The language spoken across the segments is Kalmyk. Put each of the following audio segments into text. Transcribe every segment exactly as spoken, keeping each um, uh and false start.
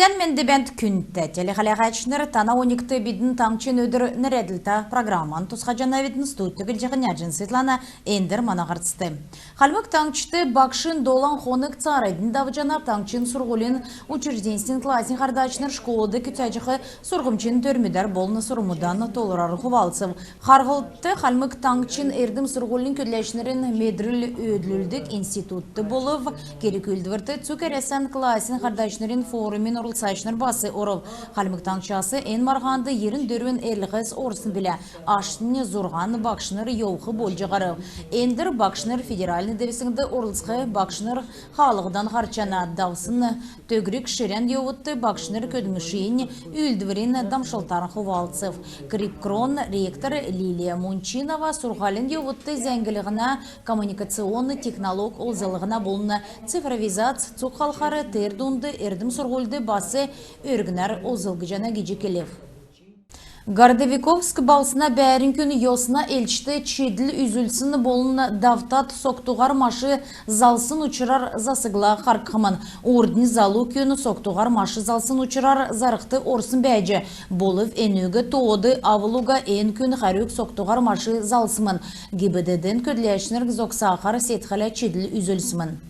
Сән менд бәәнт, күндтә телехәләгәчнр! Тана оньгт бидн «Таңһчин өдр» нерәдлтә программан тусхаҗанавидн. Студьд Гилҗәхнә Җин Светлана. Эндр мана һарцд. Хальмг Таңһчд багшин долан хонг цааранднь давҗана. Таңһчин сурһулин учрежденьсин классин һардачнр школд күцәҗәх сурһмҗин төрмүдәр болн сурврмудан тоолврар хувалцв. Харһлт Хальмг Таңһчин эрдм-сурһулин көдләчнрин медрл өөдлүлдг институтд болв. Керг-үүлдврт цуг Әрәсән классин һардачнрин форумин орлцачнр бас орв. Хальмг Таңһчас эн марһанд йирн дөрвн эрлһс орсн билә. Аштнь зурһан багшнр йовх болҗ һарв. Эндр багшнр федеральн девсңгд орлцх багшнр хаалһдан һарчана. Давсн төгрг ширән йовудт багшнр көдлмшин үүлдврин дамшлтарн хувалцв. КРИПКРО-н ректор Лилия Мунчинова сурһулин йовудт зәңглһнә, коммуникационн технологь олзллһна болн цифровизац цуг халхар, тер дунд эрдм-сурһульд бас өргнәр олзлгдҗана гиҗ келв. Городовиковск балһсна бәәрн күн йосна элчд чидл үзүлсн болн давтад согтуһар машин залсн учрар засгла харһхмн. Урднь залу күн согтуһар машин залсн учрар зарһд орсн бәәҗ. Болв энүг тоод авл уга эн күн хәрү согтуһар машин залсмн. ГИБДД-н көдләчнр зогсахар седхлә чидл үзүлсмн.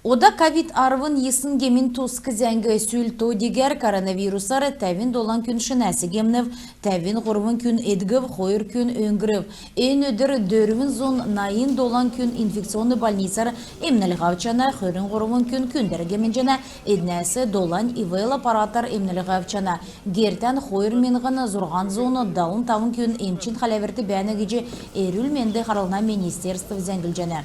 Ода ковид арвн йисн гемин туск зәңг. Сүл то-дигәр коронавирусар тәвн долан күн шинәс гемнв, тәвн һурвн күн эдгв, хойр күн өңгрв. Эн өдр дөрвн зун найн долан күн инфекционн больницар эмнлһ авчана, хөрн һурвн күн күндәр гемнҗәнә, эднәс долань ИВЛ аппаратар эмнлһ авчана. Гертән хойр миңһн зурһан зун далн тавн күн эмчин хәләврт бәәнә гиҗ эрүл-менд харлһна министерств зәңглҗәнә.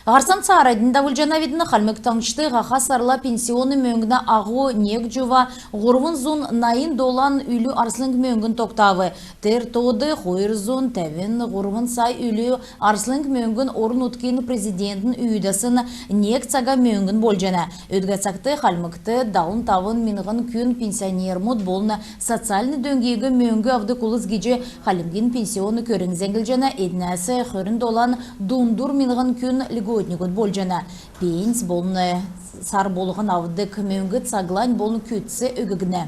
Һарцан цааранднь давулҗанавидн. Хальмг Таңһчд һаха сарла пенсионн мөңгнә аһу нег җува һурвн зун найн долан үлү арслң мөңгн тогтав. Тер тоод хойр зун тәвн һурвн сай үлү арслң мөңгн орн-нутгин Президентин үүдәсн нег цага мөңгн болҗана. Өдгә цагт Хальмгт далн тавн миңһн күн пенсионермүд болн социальн дөңгиг мөңг авдг улс гиҗ Хальмгин Пенсионн көрң зәңглҗәнә. Эднәс хөрн долан дундур миңһн күн льготникүд болҗана. Пенсь болн сар болһн авдг мөңг цаглань болн күцц өггднә.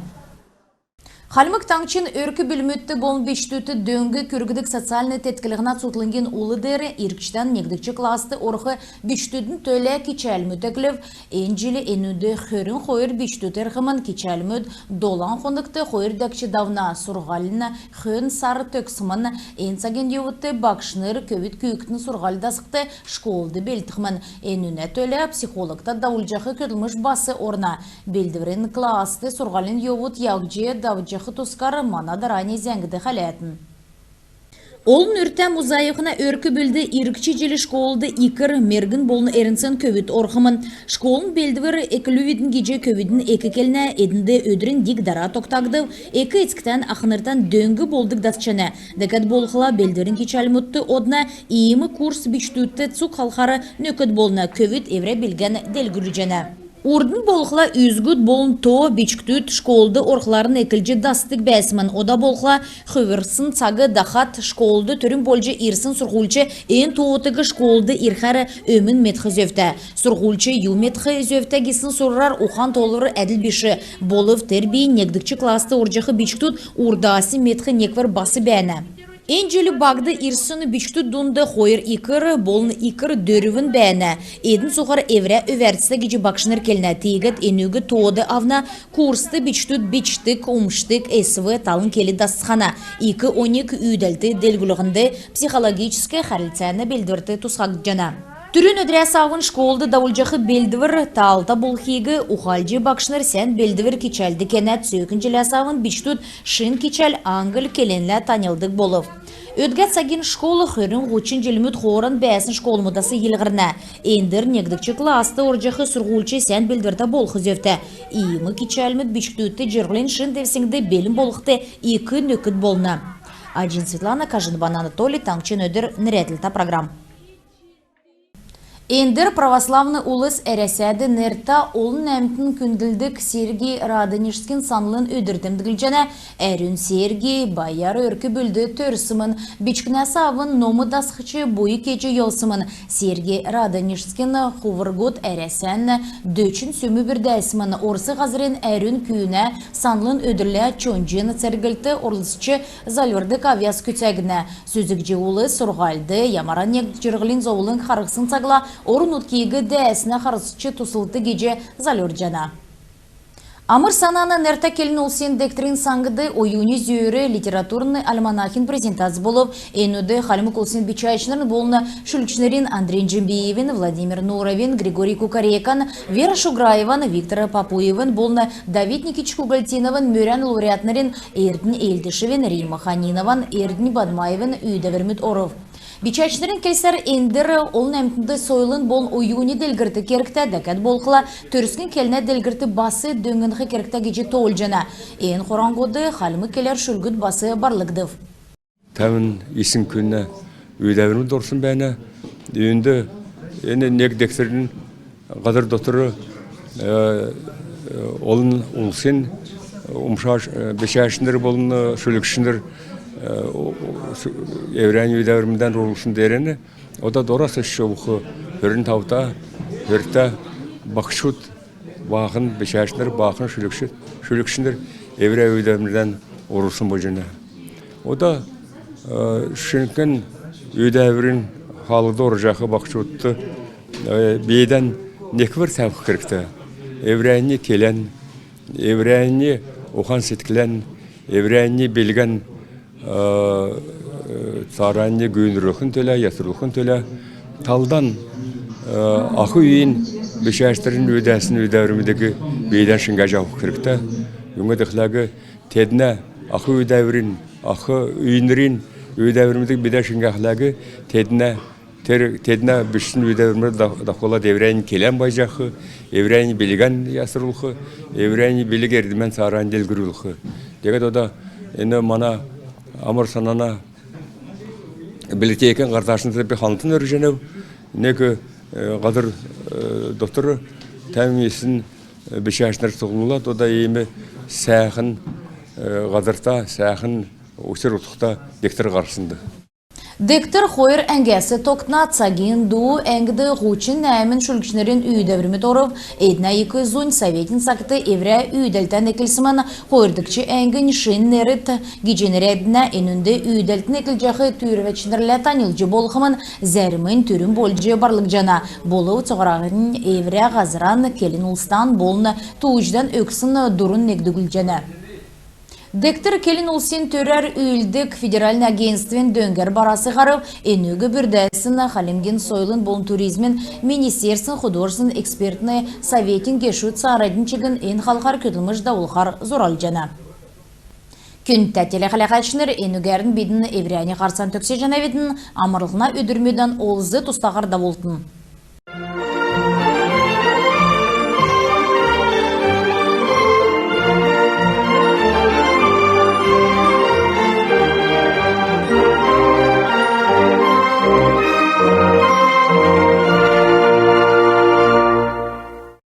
Хальмг Таңһчин өрк-бүлмүдт болн бичкдүдт дөң күргдг социальн тетклһнә цутхлңгин ул деер иргчдән негдгч класст орх бичкдүдин төлә кичәлмүд эклв. Эн җил энүнд хөрн хойр бичкдүд ирхмн. Кичәлмүд долан хонгт хойр дәкҗ давна. Сурһулин хөн сар төгсхмн. Эн цагин йовудт багшнр көвүд күүкдин сурһуль дасхд школд белдхмн. Энүнә төлә психологта давулҗах көдлмш бас орна. Белдврин класст сурһулин йовуд яһҗ давҗах тускар мана дарани зәңгд хәләтн. Олн үртә Музаевхна өрк-бүлд иргч җил школд икр, мергн болн эрнцн көвүд орхмн. Школын белдвр эклүвидн гиҗ көвүдин эк келнә. Эднд өдрин диг-дара тогтагдв. Эк-эцктән, ахнртан дөң болдг дасчана. Дәкәд болхла белдврин кичәлмүдт одна. Иим курс бичкдүдт цуг халхар нөкд болна. Көвүд эврә билгән делгрүлҗәнә. Урднь болхла үзгүд болн то бичкдүд школд орхларн эклҗ дасдг бәәсмн. Ода болхла хүврсн цаг дахад школд түрүн болҗ ирсн сурһульч эн тоотыг школд ирхәр өмн медх зөвтә. Сурһульч ю медх зөвтә гисн сурврар ухан-тоолвр әдл биш. Болв тер бийнь негдгч класст орҗах бичкдүд урдаснь медх неквр бас бәәнә. Эн җил багд ирсн бичкдүд дунд хойр икр болн икр дөрвн бәәнә. Эдн цуһар эврә өвәрцтә гиҗ багшнр келнә. Тиигәд энүг тоод авна. Курст бичкдүд бичдг, умшдг, эсв талн кел дасцхана. Ик оньг үүдәлт делгрүлһнд, психологическ хәрлцәнә белдврт тусхагдҗана. Түрүн өдрәс авн школд давулҗах белдвр таалта болхиг ухалҗ, багшнр сән белдвр кичәлд кенә. Цөөкн җиләс авн бичкдүд шин кичәл англ келнлә таньлддг болв. Өдгә цагин школ хөрн-һучн җилмүд хооран бәәсн школмудас йилһрнә. Эндр негдгч класст орҗах сурһульч сән белдвртә болх зөвтә. Иим кичәлмүд бичкдүдт җирһлин шин девсңгд белн болхд ик нөкд болна. Аҗин Светлана, Кажин Бана Анатолий, «Таңһчин өдр» нерәдлтә программ. Эндр православн улс Әрәсәд нертә олн әмтн күндлдг Сергий Радонежскин санлын өдр темдглҗәнә. Әрүн Сергий байар өрк-бүлд төрсмн, бичкнәс авн ном дасхҗ буйн кеҗ йовсмн. Сергий Радонежскин хувргуд Әрәсән дөчн сүм бүрдәсмн. Орс һазрин әрүн күүнә санлын өдрлә чонҗин церглт орлцҗ зальврдг авъяс күцәгднә. Сүзгч улс сурһульд ямаран нег җирһлин зовлң харһсн цагла орн-нутгиг дәәснә харсҗ туслтн гиҗ зальврҗана. Амр-Санана нертә келн улсин дегтрин саңд «Оюни зөөр» литературн альманахин презентац болв. Энүнд хальмг улсин бичәчнрин болн шүлгчнрин Андрей Джимбиевин, Владимир Нуровин, Григорий Кукарекан, Вера Шуграеван, Виктор Папуевин болн Давид Никитич Кугультиновин, мөрән лауреатнрин Эрднь Эльдшевин, Римма Ханинован, Эрднь Бадмаевин үүдәврмүд орв. Бичәчнрин келсәр, эндр олн әмтнд сойлын болн оюни делгрлт кергтә, дәкәд болхла төрскн келнә делгрлт бас дөңнх кергтә гиҗ тоолҗана. Эн хураңһуд хальмг келәр шүлгүд бас барлгдв. Тәвн йисн күн үүдәврмүд орсн бәәнә. Үүнд эн нег дегтрин һазр дотр, э, э, олн улсин умшач, э, бичәчнр болн, э, шүлгчнр, э, о-, о-, с-, эврәннь үүдәврмүдән орулсн деерән ода дорас өсч йовх хөрн тавта, хөртә баһчуд, баахн бичәчнр, баахн шүлгч-, шүлгчнр эврә үүдәврмүдән орулсн болҗана. Ода, э, шинкн үүдәврин хаалһд орҗах баһчудт, э, бийдән неквр тәвх кергтә. Эврәннь келән, эврәннь ухан-седклән, эврәннь билгән, э, цааранднь гүнрүлхин төлә, ясрулхин төлә талдан, э, ах үйин бичәчнрин үүдәсн үүдәврмүдиг бийдән шиңгәҗ авх кергтә. Юңгад гихлә, теднә ах үүдәврин, ах үйнрин үүдәврмүдиг бийдән шиңгәхлә, теднә тер-, теднә бичсн үүдәврмүд да-, дахулад эврәннь келән байҗах, эврәннь билгән ясрулх, эврәннь билг-эрдмән цааранднь делгрүлх. Тегәд ода эн мана Амр-Санана библиотекин һардачнрт би ханлтан өргҗәнәв. Нег, э, һазр, э, дотр тәвн йисн, э, бичәчнр цуглулад, ода иим сәәхн, э, һазрта, сәәхн учр-утхта дегтр һарснд. Дегтр хойр әңгәс тогтна. Цагин ду әңгд һучн нәәмн шүлгчнрин үүдәврмүд орв. Эднә ик зунь советин цагт эврә үүдәлтән эклсмн. Хойрдгч әңгнь «Шин нерд» гиҗ нерәднә. Энүнд үүдәлтән эклҗәх түүрвәчнрлә таньлдҗ болхмн. Зәрмнь түрүн болҗ барлгдҗана. Болв цуһараһинь эврә һазран, келн улстан болн тууҗдан өгсн дурн негдүлҗәнә. Дегтр келн улсин төрәр үүлддг федеральн агентствин дөңгәр барас һарв. Энүг бүрдәсн Хальмгин сойлын болн туризмин министерствин художественн экспертн советин гешүд цааранднь чигн эн халхар көдлмш давулхар зуралҗана. Күндтә телехәләһәчнр, энүгәрн бидн эврәннь һарцан төгсәҗәнәвидн. Амрлһна өдрмүдән олз-тустаһар давултн.